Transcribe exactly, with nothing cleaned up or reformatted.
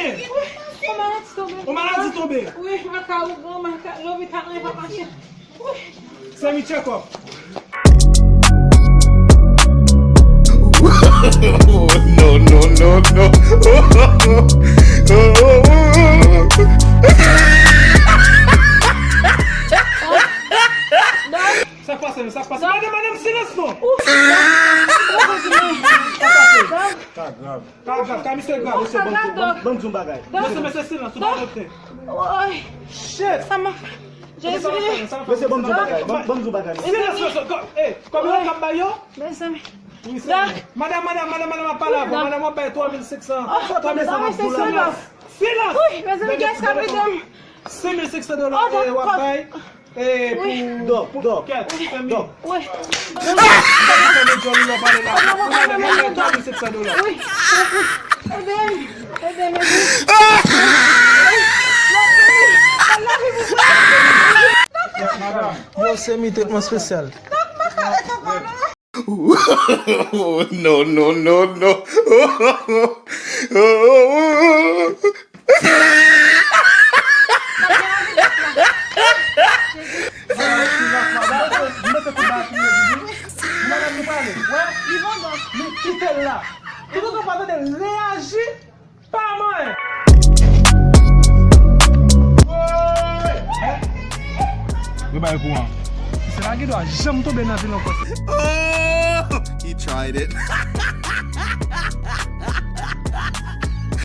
Yon maladi tonbe. Yon maladi tonbe. Wi, maka ougan, maka lopital mwen pa mache. Wi. Semi check up. No, no, no, no. Sa k pase, sa k pase. Madanm, madanm, silans non. Sa k pase. Ka grav. Ka grav, ka misye grav. Mesye, ban m di, ban, ban m di yon bagay. Mesye, mesye, silans, ou pa doktè. Woy. Shit. Sa m ap fè? Jezi. Mesye, ban m di yon bagay. Ban, ban m di yon bagay. Silans, mesye, kò, eh, kòb yo k ap bay yo? Mezanmi. Wi, se. Madanm, madanm, madanm, madanm ap pale avè w. Madanm, w ap bay twa mil senk san. Twa mil senk san. Silans. Silans. Wi, mezanmi, kiyès k ap ede m? Senk mil senk san dola, eh, w ap bay. E pou dòk, dòk, dòk. Wi. Ede m, ede m, ede m. Yo, se mi tretman espesyal. No, no, no, no. Li kite l la. Tout moun pa tande reyaji pa manyen. Yo bay kouran. Se pa gen dwa janm tonbe nan vil ankò. Oh, he tried it.